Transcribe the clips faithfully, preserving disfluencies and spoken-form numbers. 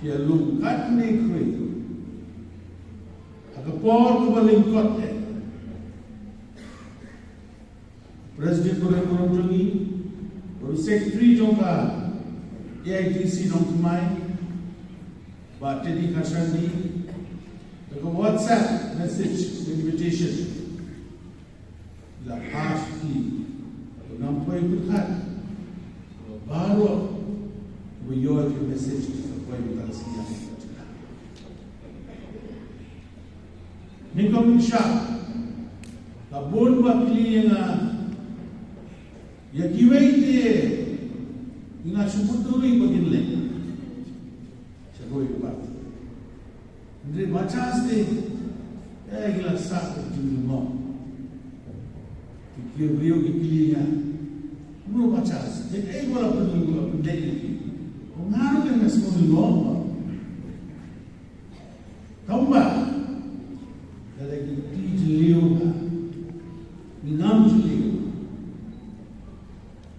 Ïa lum katne khrui ha ka por kaba lyngkot eh, President Burom Burom jong ngi, bad u Secretary jong ka A I T C Nongthymmai, Bah Teddy Kharshangi, da ka WhatsApp message invitation. La pass ki, ngam poi pyrkhat baroh ba ïoh ki message ki sa poi mynta ka sngi. Ni ka mynsha, ka bun ba kylli ïa nga, ïa kiwei te nga shu mut dei ba kin leh. Sha kawei ka party. Hynrei ba chas te, eh, ngi la sah ka jinglyngngoh. Ki briew ki kylli ïa nga. Kumno ba chas? Te ei ba la pynlyngngoh, ba la pynlyngngoh ïa ki? Nga ruh kan nga sngewlyngngoh. Tangba da la ki kti jylliew ka, ngi ngam jylliew.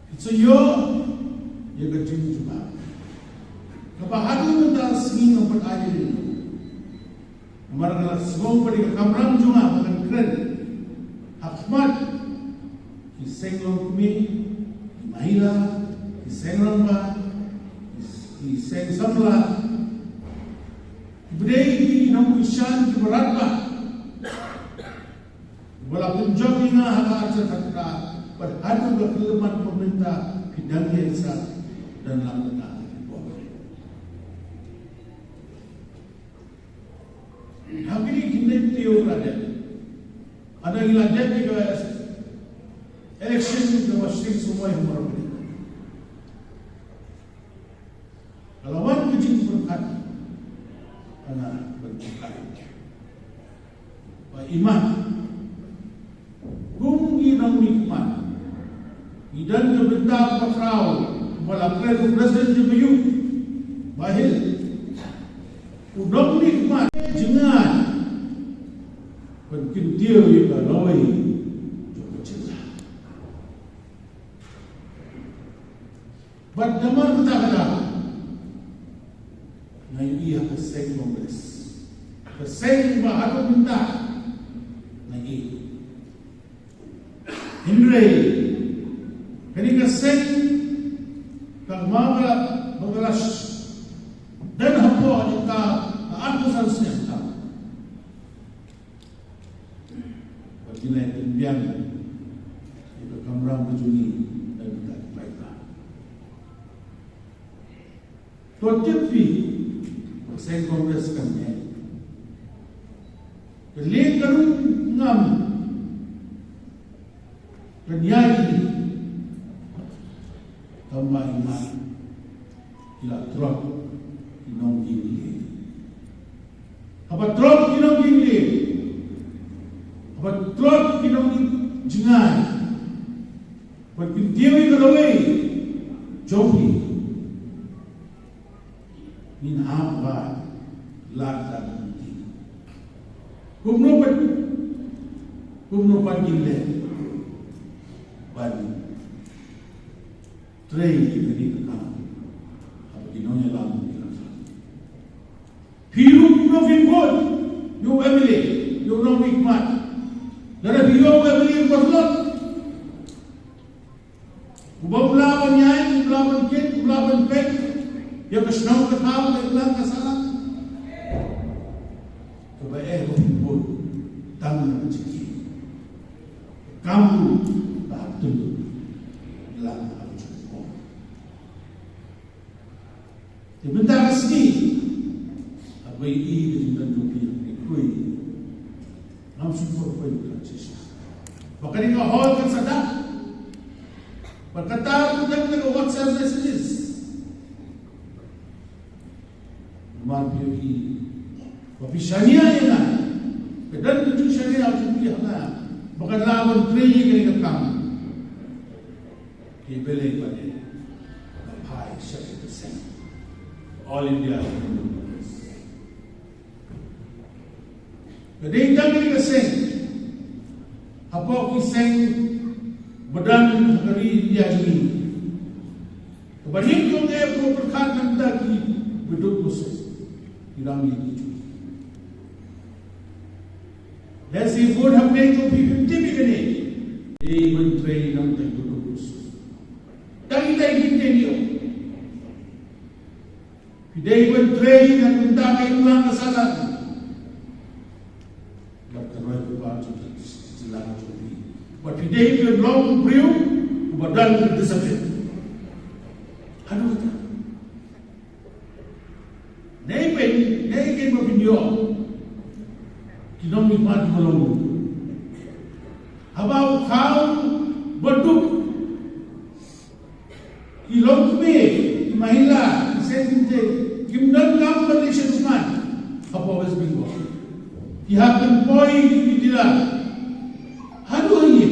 Ki sa ïoh ïa ka jingjubab kaba haduh mynta ka sngi ngam pat ai ïa ngi. Namar ka la sngew ba dei ka kamram jong nga ba ngan kren ha khmat ki seng longkmie, ki mahila, ki seng rangbah, ki, ki seng samla. Ki ba dei ki nongkyrshan kiba radbah, ba la pynjop ïa nga ha ka artat kata, bad haduh ka khyllipmat ba mynta ki dang ïaisah don lang kata. Ha kine ki hynriew taïew ba la dep, haba ngi la dep ïa ka election kaba shim sumar ha Mawryngkneng, ka la wan ka jingpyrkhat ha nga ban pyrkhat ba imat kum ngi nongmihkhmat, ngi don ka bynta kaba khraw ba la kren u President jong ka Youth Bah Hill. U nongmihkhmat jngai ban kyntiew ïa ka lawei jong ka jylla. Bad namar kata kata nga ïohi ha ka seng Congress, ka seng ba haduh mynta nga ïohi. Hynrei kane ka seng, ka ma ka ba ka la don hapoh jong ka arphew san snem ka. Ba kin ïa pynbiang ïa ka kamram ka jong ngi na ka bynta ki paidbah. To tip phi, ka seng Congress kan ïa ka leh ka rung ngam kan ïa ki, tangba imat ki la trot ki nongïing lieng. Haba trot ki nongïing lieng, haba trot ki nongïing jngai, ba kin kyntiew ïa ka lawei jong ki, ngin hap ban lad da ka lynti. Kumno pat, kumno pat ngin leh ban trei ïa kane ka kam haba ki nongïalam ki la kha? Phi ruh kumno phin bud ïa u M L A, ïa u nongmihkhmat? Lada phi ïoh u M L A uba tlot, uba um lah ban ïaid, um lah ban kit, um lah ban peit ïa ka shnong ka thaw, ka imlang ka sahlang, kaba eh ba phin bud tang na ka jingim. Kam ruh ba hap tynjuh ïa la ka jingim. Te mynta ka sngi, haba ïohi ka jingdon jong phi ha kane ka khrui, ngam sngewthuh phi ka jingshisha ba kane ka hall kan sa dak. Bad kata ruh dang na ka WhatsApp messages. Namar phi ïohi ba phi shaniah ïa nga, ka don ka jingshaniah jong phi ha nga ba kan lah ban trei ïa kane ka kam. Ki ba leh pat ïa ka phai sha ka seng All India Hindu Congress. Ka dei tang kane ka seng, hapoh ki seng ba don ha ka ri India jong ngi, kaba nyngkong eh ba pyrkhat na ka bynta ki baduk basuk. Dang ïa ki jong phi. Lehse bun hapdeng jong phi phim tip ïa kane. Dei ban trei na ka bynta u Trai. Tang ïa kine ki jingkynmaw. Phi dei ban trei na ka bynta ka imlang ka sahlang. Bad ka roi ka par jong phi, jong phi. Bad phi dei ban long u briew uba don ka discipline. Haduh katta. Nei pyn, nei kin ba pynïoh. Ki nongmihpat ba long. Haba u khaw ba duk. Ki longkmie, ki mahila, ki seng ki jingtei, kim donkam ban leit sha dukan hapoh West Bengal. Ki hap ban poi ki dealer. Haduh hangne.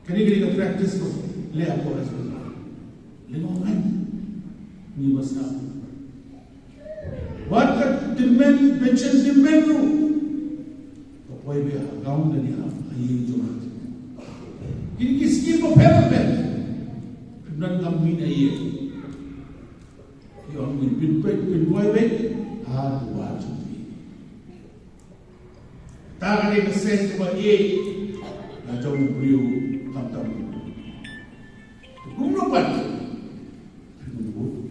Kane ka dei ka practice ba leh hapoh West Bengal. Leh ma ngan. Ngi ba sngap. Wat ka tymmen, pension tymmen ruh. Ka poi beit ha account lane ha ïing jong nga. Kine ki skim bapher bapher. Pyndonkam mih na ïing. Ki ong ngin pynpoi, pynpoi beit ha duwar jong phi. Ta ka dei ka seng kaba ïeit la jong u briew khamtam. Kumno pat? Phi bud.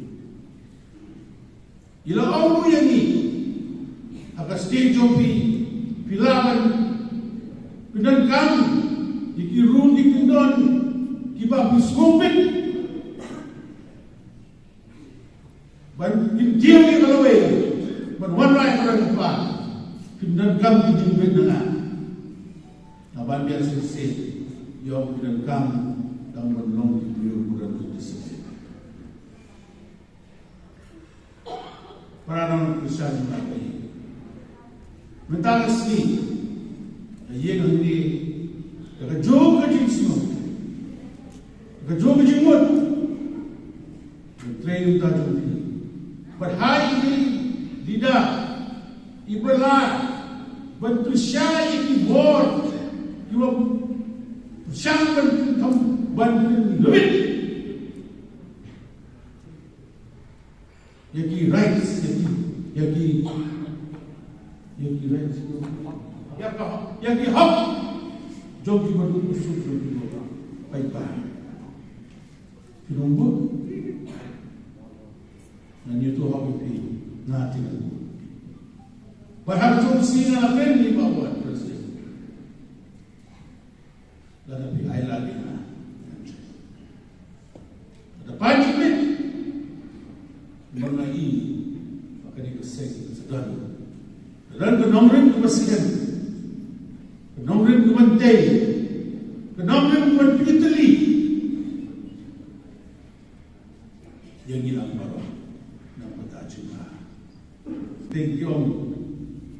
I la ong ruh ïa ngi ha ka state jong phi, phi lah ban pyndonkam ïa ki rung ki kyndon kiba phi sngewbit ban pyntieng ïa ka lawei ban wanrah ïa ka roi ka par. Pyndonkam ki jingbit na nga. Nga ban biang shisha ïa u pyndonkam tang ban long ki briew ba don ka discipline. Para nong Khristan jong nga, mynta ka sngi, ka ïing hangne, da ka jong ka jingsngew, da ka jong ka jingmut, ban trei na ka bynta jong phi. Bad ha i leader, i ba lah ban pynshai ïa ki bor, ki ba pynshai ban pyn, ban pynlumit ïa ki rights, ïa ki, ïa ki, ïa ki rights, ïa ka, ïa ki hok jong ki baduk basuk, jong ki ba paidbah. Phi long bun. Ngan ïathuh hok ïa phi, nga te ngan bun. Bad ha ka jong ka sngi nga la kren ïa i Bah Ward, President. Lada phi ai lad ïa nga, lada phi ai jingmut, namar nga i ba kane ka seng ka sa don, ka don ka nongrim kaba sngewthuh, ka nongrim kaban tei, ka nongrim kaban pynïatylli ïa ngi lang baroh na ka bynta jong nga. Teng ki ong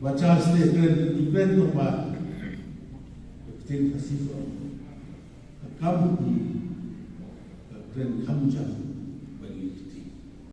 ba Charles te kren, kren tang ba teng Khasi ko ka kam ki ka kren kham jam.